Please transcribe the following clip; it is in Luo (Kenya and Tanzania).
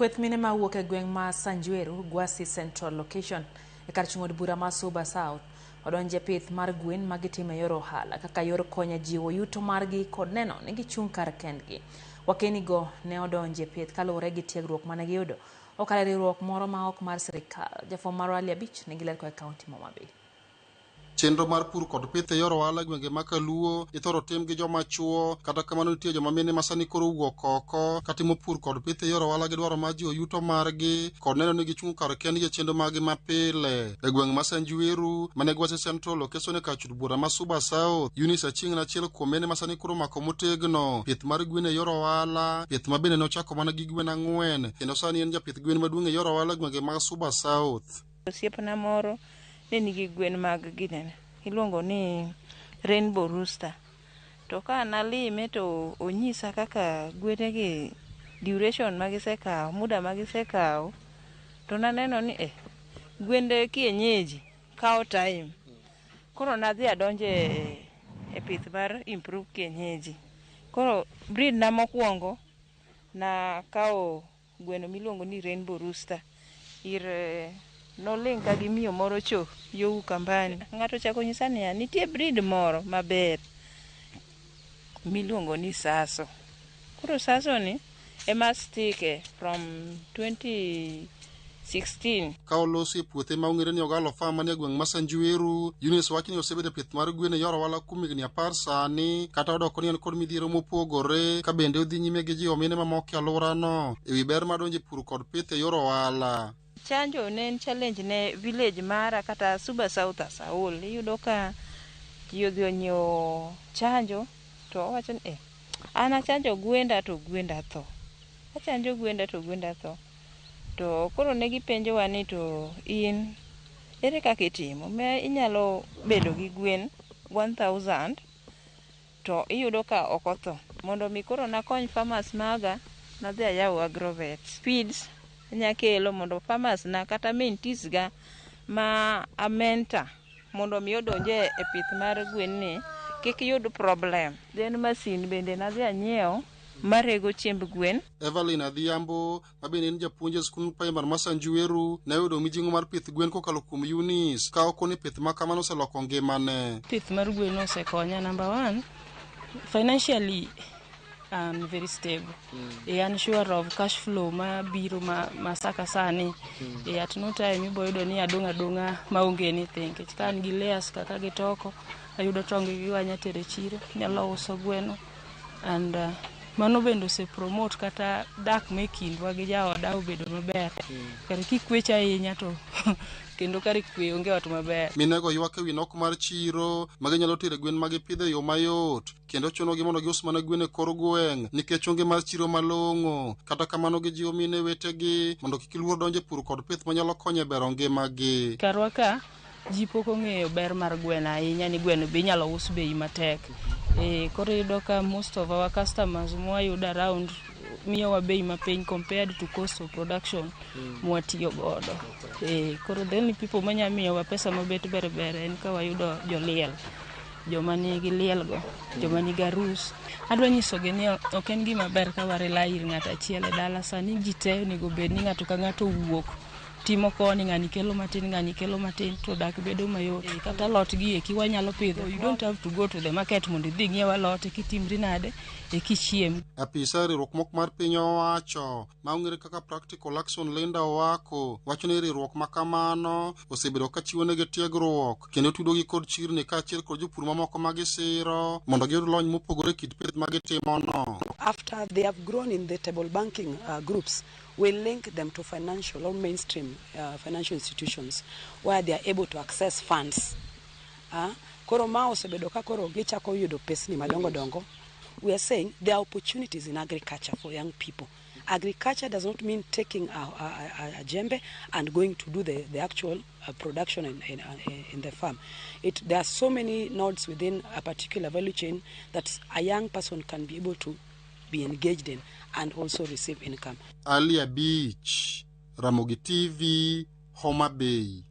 Kweth mine mawuok e gweng' ma Sanjweru, Gwasi Central Location, e kar chung' od bura ma Suba South, odonje pith mar gwen ma gitimo e yor ohala kaka yor konyo e jiwo yuto margi kod neno ni gichung' kar kendgi. Wakeni go ne odonje pith kaluwore gi tiegruok mane giyudo okalo e riwruok moro ma ok mar sirikal. Jafwambo marwa Ali Abich nigi ler koa e kaunti ma Homa Bay. Chenro mar pur kod pith e yor ohala e gwenge ma Kaluo ithoro tim gi joma chuo, kata kamano nitie joma mine ma sani koro owuok oko katimo pur kod pith e yor ohala gi dwaro mar jiwo yuto margi kod neno ni gichung' kar kendgi e chenro margi mapile. E gweng' ma Sanjweru mane Gwasi Central Location e kar chud bura ma Suba South, Eunice Achieng' en achiel kuom mine ma sani koro omako motegno pith mar gwen e yor ohala, pith ma bende nochako mana gi gwen ang'wen kendo sani en japith gwen maduong' e yor ohala e gwenge mag Suba South. Osiepna moro ne nigi gwen mag ginene iluongo ni rainbow rooster. To ka nalime to onyisa kaka gwene gi duration ma gisekawo, muda ma gisekawo, to naneno ni eh, gwende kienyeji kawo time. Koro nadhi adonje e pith mar improve kienyeji. Koro breed na mokwongo nakawo gweno miluongo ni rainbow rooster ir nolinka gi miyo moro cho yo Ukambani. Ng'ato ochako nyisa niya, nitie breed moro maber miluongo ni Saso. Koro Saso ni ema stike from 2016. Ka olosi e puothe ma ong'ere ni Ogalo Farm manie gweng' ma Sanjweru, Eunice wacho ni osebedo e pith mar gwen e yor ohala kuom higni 10 sani, kata odoko ni en kod midhiero mopogore, ka bende odhi nyime gi jiwo mine mamoko e alworano e wi ber mar donjo e pur kod pith e yor ohala. Chanjo ne en challenge ne village mara kata Suba South as a whole. Iyudo ka ji odhi onyiewo chanjo to owacho ni eh, an achanjo gwenda to gwenda tho. Achanjo gwenda to gwenda tho. To koro ne gipenjowa ni to in ere kaka itimo? Ma inyalo bedo gi gwen 1000 to iyudo ka ok otho. Mondo mi koro nakony farmers maga, nadhi ayawo agrovet. Feeds anya kelo mondo farmers na kata mentees ga ma a mentor mondo mi odonje e pith mar gwen ni kik yud problem. Then masin bende nadhi anyiewo marego chiemb gwen. Evelyn Adhiambo, ma bende en japuonj e skund primar ma Sanjweru, ne oyudo mijing'o mar pith gwen kokalo kuom Eunice, ka okoni pith ma kamano oseloko ngimane. Pith mar gwen osekonya number one, financially I'm very stable. An sure of cash flow ma biro ma saka sani. At no time ibo yudo ni adong' adong'a maonge anything. Nikech ka an gi layers kaka gitoko, ayudo tong' gi wanya tero e chiro, nyalo uso gweno. And mano bende ose promote kata dak me kindwa gi jaoda obedo maber. Kare kikwecho ahinya to kendo kare kwe onge ot maber. Minego ywak ewi nok mar chiro ma ginyalo tere gwen ma gipidho e yo mayot, kendo chunogi mondo gius mana gwen e kor gweng' nikech onge mar chiro malong'o. Kata kamano gijiwo mine wetegi mondo kik luor donjo e pur kod pith manyalo konyo e bero ngimagi. Karwa ka ji pok ong'eyo ber mar gweno ahinya ni gweno be inyalo us bei matek. Koro iyudo ka most of our customers mwayudo around miyowa bei mapiny compared to cost of production mwatiyo godo. Koro the only people manya miyowa pesa mabet ber ber en ka wayudo joliel. Joma nigi liel go, joma nigi arus. Adwa nyisogi ni ok en gima ber ka wa rely ir ng'ato achiel e dala. Sani ji te onego bed ni ng'ato ka ng'ato owuok timo koni, ng'ani kelo matin, ng'ani kelo matin, to dak bedo mayot. Kata alot gi eki wanyalo pidho. You don't have to go to the market mondo idhi ing'iew alot eka itimri nade eka ichiem. Apisa e riwruok moko mar piny owacho ma ong'ere kaka Practical Action Linda Owako wacho ni riwruok ma kamano osebedo ka chiwo negi tiegruok kendo tudogi kod chirni kaachiel kod jopur mamoko ma gisiro mondo giyud lony mopogore e kit pith ma gitimono. After they have grown in the table banking groups, we link them to financial or mainstream financial institutions where they are able to access funds. Koro ma osebedo ka koro gichako yudo pesni madongo dongo. We are saying there are opportunities in agriculture for young people. Agriculture does not mean taking a jembe and going to do the actual production in the farm. There are so many nodes within a particular value chain that a young person can be able to be engaged in and also receive income. Ali Abich, Ramogi TV, Homa Bay.